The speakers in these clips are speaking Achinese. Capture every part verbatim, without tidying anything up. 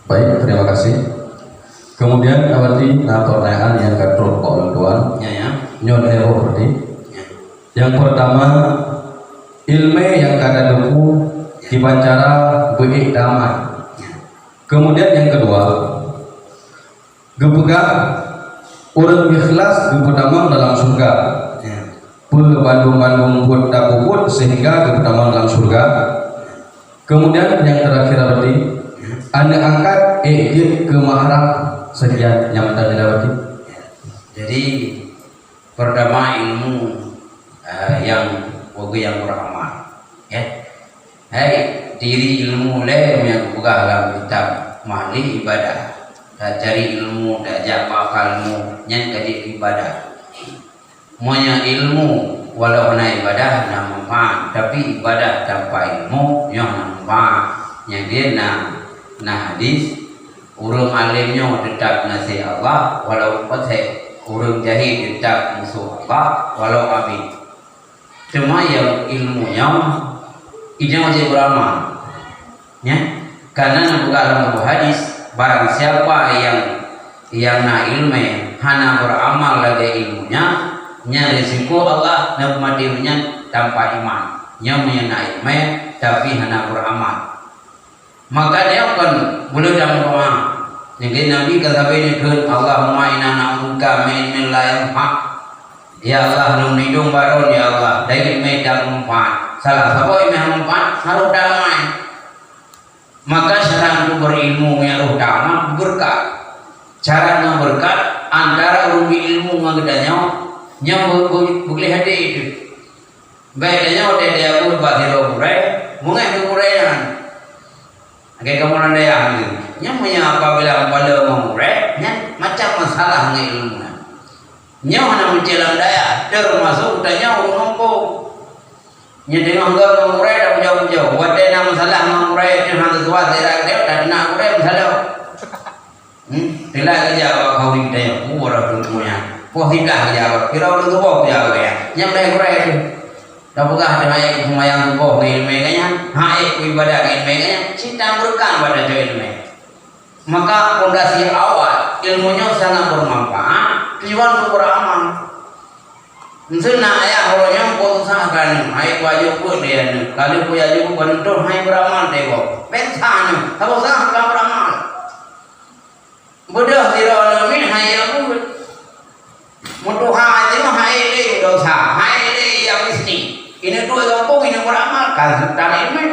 Baik, terima kasih. Kemudian, awati na pertanyaan nyang ka trok bak ulôn tuan. Ya, ya. Nyoe lhèe boh berarti. Ya. Yang pertama, ilmu nyang ka tateupeue kiban cara beuék damai. Ya. Kemudian yang kedua, geupeugah ureueng ikhlas geupeutamong dalam syurga. Ya. Peue bandum-bandum buet tapeubuet sehingga geupeutamong dalam syurga. Kemudian yang terakhir berarti, aneuk angkat ék jeuet keu mahram sekian nyang mantong nilai berarti. Jadi, pertama ilmu, eh, yang bagi yang beramal. Ya. Hai, diri ilmu lé nyang geupeugah lam kitab mahli ibadah. Tacari ilmu, tajak bak ilmu, nyan ka jeuet ibadah. Meunyoe ilmu walau hana ibadah na manfaat, tapi ibadah tanpa ilmu nyoe hana manfaat. Nyang dia na, na hadis, ureueng alim nyoe teutap nasé Allah walau pasék, ureueng jahé teutap musoh Allah walau abéh. Teuma nyang ilmu nyoe, inyoe jeuet beuramal. Nyan, karena na peugah lam buku hadis, barang siapa yang, yang na ilmu hana beuramal lagèe ilmu nyan, nyan risiko Allah neupeumaté nyan tanpa iman. Nyan meunyoe na ilmu tapi hana beuramal. Maka nyoe kon buleuen lam doa. Nyan Nabi ka sabe neukheun, "Allahumma inna na'udzubika min ilmin la yanfa'." Ya Allah, lôn nidong baron, ya Allah, dari ilmu nyang manfaat. Salah saboh ilmu nyang manfaat, harôh damai. Maka cara untuk berilmu nyang roh damai beureukat. Cara nyang beureukat antara ureueng ilmu ngon geutanyoe, nyang beu-, beu-, beugleh até itu. Baik tanyoe watèe tayue bak sidroe gurèe, beungèh keu gurèe nyan. Lagèe kamoe lam dayah nyoe. Nyan meunyoe apabila mupaloe ngon gurèe, nyan macam masalah ngon ilmu nyan. Nyoe hana meucè lam dayah, teumasok tanyoe ureueng gampông. Nyoe teungoh geuh ngon gurèe tapujoe-pujoe. Watèe na masalah ngon gurèe, teuh hana sesuai selera geutanyoe, tadeungoe gurèe meusalah. Hmm, teulak geujak bak khauri tanyoe, oh, ureueng tuha nyan. Poh siplôh geujak bak, kira ureueng tuha geujak bak nyan. Nyan lagèe gurèe teuh. Tapeugah teuh han ék seumayang suboh ngon ileumèe geuh nyan, han ék ibadat ngon ileumèe geuh nyan, cit tan beureukat bak tanyoe ileumèe. Maka pondasi awal ilmu nyoe sangat bermanfaat, tujuan untuk beramal. Miseue na ayah uroe nyoe boh susah keu aneuk, han ék kuajoh peuet lé aneuk, ka lheueh kuajoh peuet, han ék beramal teuh boh. Bèk susah aneuk, saboh susah ka beramal. Beudôh sidroe aneuk miet han ék buet. Meutuha jinoe han ék lé desya, han ék lé nyang miskin. Ineuk duek gampông, ineuk beuramal, ka seutan ileumèe.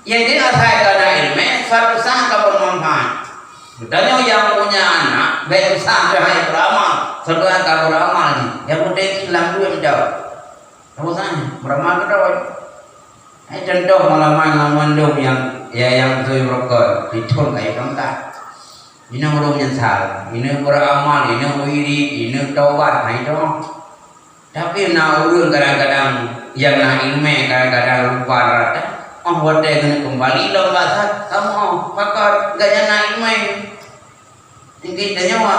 Nyang jeuet asai ka na ileumèe, satu sah ka beumanfaat. Geutanyoe nyang punya anak, bèk usah teuhai beuramal, seudang ka beuramal nyan. Nyang penting lam duek meujaweub. Tahu sah, beuramal keudroe. Hai contoh, malam-malam mandum nyang, ya, nyang beutôi beurokok, dicon kayèe tongkat. Inong ureueng nyesal, inong beuramal, inong wirit, inong tobat, hai dong. Tapi na ureueng kadang-kadang nyang na ileumèe kadang-kadang lupa rata. Oh, watèe keuneuk keumbali lom bak that, kamoe pakon gobnyan na ileumèe. Tinggi tanyoe,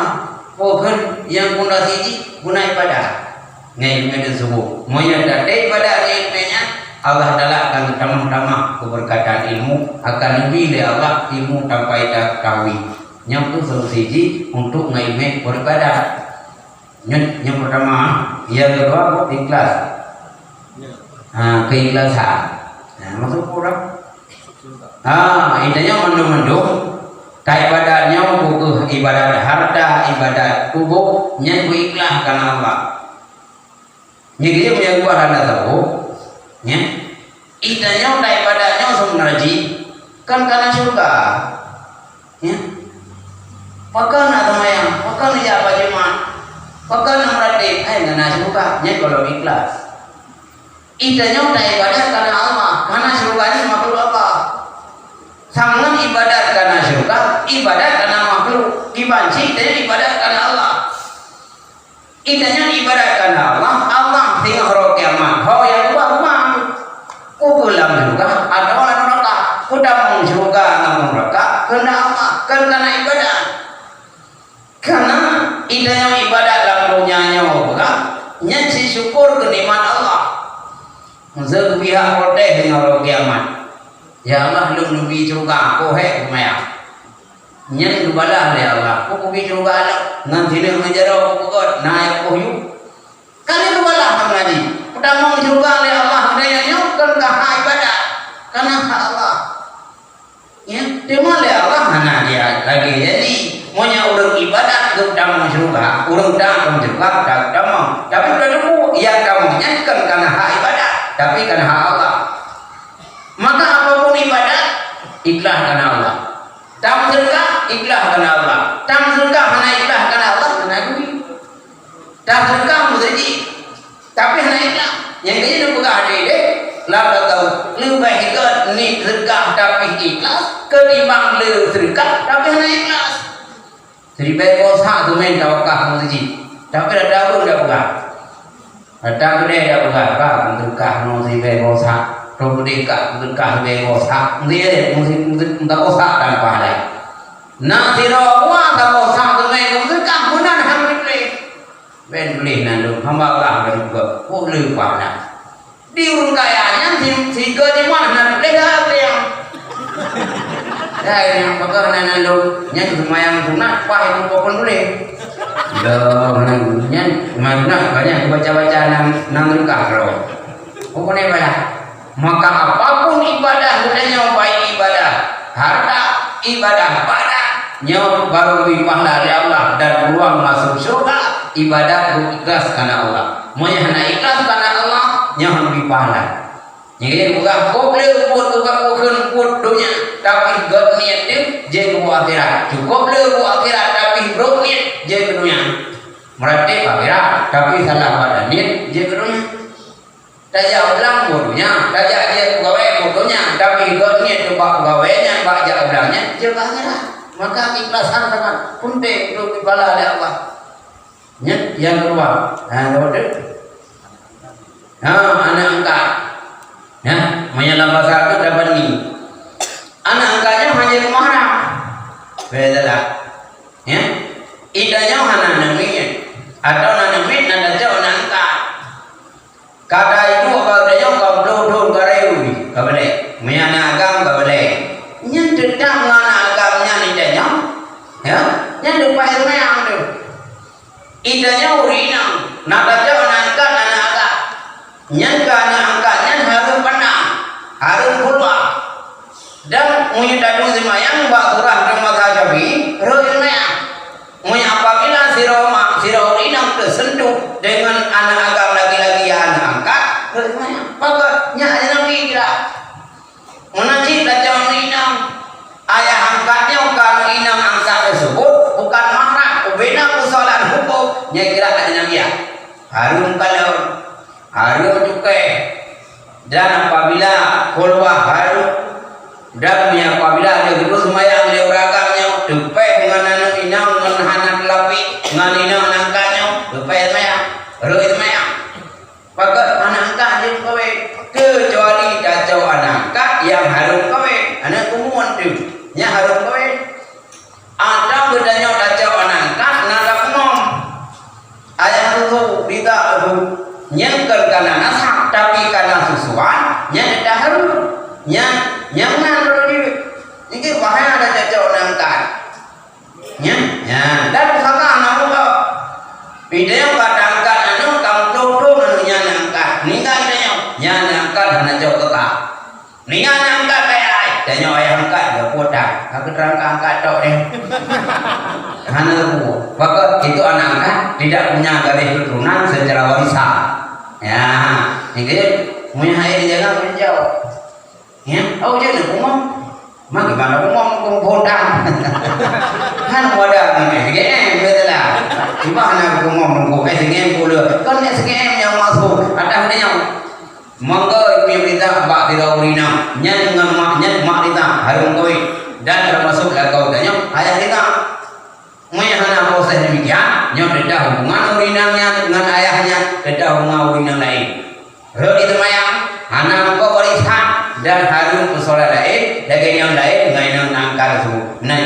peue kheun nyang pondasi jih guna ibadah. Ngon ileumèe teusebut. Meunyoe taté ibadah ngon ileumèe nyan, Allah Taala akan geutamah-tamah keubeureukatan ilmu, akan neubri lé Allah ilmu tanpa ita ketahui. Nyan pun solusi jih untuk ngon ileumèe beuribadah. Nyoe nyang pertama, nyang kedua ikhlas. Ha, keikhlasan. Ha, masuk kurang. Ha, intinya mandum-mandum, ibadat nyoe bukon ibadat harta, ibadat tuboh, nyan beuikhlas karena Allah. Nyan dia punya buah hana tahu, ya. Intinya ibadat nyoe sebenarnya kan karena syurga. Ya. Pakon na seumayang, pakon na jak bak Jumat, pakon na meuratéb, hai na syurga, nyan kalau ikhlas. Intinya ibadat karena Allah, karena syurga nyan makhluk Allah. Sangat ibadat karena syurga, ibadat karena makhluk, dibanci dan ibadat karena Allah. Intinya ibadat karena Allah, Allah teungoh uroe kiamat, ho nyang ubah ubah. Peue lam syurga atawa lam neraka? Peue tamong syurga ngon neraka? Keuheundak Allah, kon karena ibadat. Karena intinya ibadat lam donya nyoe, bukan? Nyan cit syukur keu nikmat Allah. Meuseu pihak protes ngon uroe kiamat. "Ya Allah, lôn neubi syeuruga, keuhai peumayang." Nyan geubalah lé Allah, "Peue kubi syeuruga lôn, ngon sineuk ngon jaroe kupeugöt, na ayah poh yue?" Ka lheueh geubalah lom laju. Peutamong syeuruga lé Allah, geutanyoe nyoe kon ka hak ibadat, kana hak Allah. Ya, teuma lé Allah hana dia lagée jadi. Meunyoe ureuëng ibadat geutamong syeuruga, ureuëng taát lam syeuruga ka geutamong. Tapi ka teupeu, nyang tamong nyan kon kana hak ibadat, tapi kana hak Allah. Maka apapun ibadat, ikhlas kana Allah. Tam seudeukah, ikhlas kana Allah. Tam seudeukah hana ikhlas kana Allah, hana guna. Tam seudeukah meuseujid, tapi hana ikhlas. Nyang keuh neupeugah deh, lam tahu, leubeh gét niet seudeukah tapi ikhlas, ketimbang le seudeukah tapi hana ikhlas. Siribèe boh sak teumèn tawakah meuseujid. Tapi dak tahu dak peugah. Dak tahu deh dak peugah, ka meuseudekah ngon siribèe boh sak. Tahu deh ka meuseudekah siribèe boh sak. Meuseujid, meuseujid, meuseujid, meuseujid boh sak dan pahala. Na sidroe buah saboh sak teumèn meuseudekah meunan alhamdulillah. Ben boleh nandum, hamba Allah bagi buka. Boleh pahala. Di ureueng kaya nyan si, si geuh jimat hana tuléh dah tu nyang. Dah nyang peugah nan, nan lôn, nyan seumayang sunat, paih lôn pokon tuléh. Dah, nyan, nyan seumayang sunat, banyak baca-baca nan, nan reuka keudroe. Pokoknya ibadah. Maka apapun ibadah geutanyoe, baik ibadah harta, ibadah badan, nyoe barô geubri pahala lé Allah dan peuluang masôk syeuruga, ibadat beu ikhlas kana Allah. Meunyoe hana ikhlas kana Allah, nyoe hana geubri pahala. Nyang keuneuk peugah, cukôp le buet ukeue kheun buet donya, tapi gét niet teuh jeuet keu buet akhirat. Cukôp le buet akhirat, tapi brok niet jeuet keu donya. Meuratéb akhirat, tapi salah pada niet jeuet keu donya. Tajak u blang buet donya, tajak jeuet peugawée buet donya, tapi gét niet teuh bak peugawée nyan, bak jak u blang nyan jeuet keu akhirat. Maka keikhlasan sangat peunteng untuk dipala lé Allah. Nyan nyang keudua. Ha, nomor dua. Ha, aneuk angkat. Ya, meunyoe lam basa Arab tabani. Aneuk angkat nyoe hana jeuet keu mahram. Beda lah. Ya. Iddah nyoe hana aneuk miet. Atawa na aneuk miet na tacok aneuk angkat. Ka ibu ka udah nyoe ka ploh thon ka rayeuk, ka balek. Meunyoe aneuk agam ka balek. Nyan teutap ngon aneuk agam nyan iddah nyoe. Ya, nyan leupah seumayang tu. Iddah nyoe ureueng inong, na tacok aneuk angkat aneuk agam. Nyan keu aneuk angkat nyan hareuem pandang, hareuem keuluwa. Dan meunyoe taduek seumayang bak surah dalam mazhab Syafi'i, rhot seumayang. Meunyoe apabila sidroe ma, sidroe ureueng inong teuseuntuh deungon aneuk agam lagi-lagi nyang aneuk angkat, rhot seumayang. Pakon nyan ajinabi kira. Meunan cit tacok aneuk inong, ayah angkat nyoe ka aneuk inong angkat teuseubut bukan mahram, ubena peusoalan huköm, nyan kira ajinabi. Hareuem kalon, hareuem cukai. Dan apabila keuluwa hareuem, dan apabila lheueh geuseumayang lé ureueng agam nyoe, teupéh ngon aneuk inong ngon hana teulapik, ngon inong aneuk angkat nyoe, teupéh seumayang, rhot seumayang. Pakon aneuk angkat jeuet kawén, keucuali tacok aneuk angkat nyang hareuem kawén, aneuk keumuen teuh nyang hareuem kawén. Atawa geutanyoe tacok aneuk angkat na tapeungom. Ayah lôn rida lôn, nyan kon kana nasab, tapi kana susuan, nyan teuka hareuem. Nyan, nyan meunan lôn jeuet. Nyan keuh bahaya tacok aneuk angkat. Nyan, nyan. Dan pusaka na muka. Idéh ka taangkat aneuk, ka muplôh thôn aneuk nyan angkat. Ninggai idéh nyoe, nyan angkat hana jok keu ka. Ninggai angkat kaya ai, tanyoe ayah angkat, ya puta. Ka keuteurang ka angkat tok deh. Hana teupeu. Pakon itu anak angkat tidak punya garis keturunan secara warisan. Ya, jadi, punya hai dijaga, punya jawab. Ya, oh, jadi kumam. Mak gimana kumam, kumam bodoh. Kan wadah ni, S G M, betul lah. Cuma hana kumam nunggu, S G M pula. Kan S G M yang masuk, ada ni yang mangga punya berita bak tidak urina. Nyan dengan mak, nyan mak kita, harung koi. Dan termasuk lagau tanya, ayah kita. Meunyoe hana proses demikian, nyoe teudah hubungan ureueng inong nyan ngon ayah nyan, teudah hubungan ureueng inong laén. Rhot di seumayang, hana muka warisan, dan hareuem peusolat laén, lagée nyang laén ngon inong angkat tersebut. Nan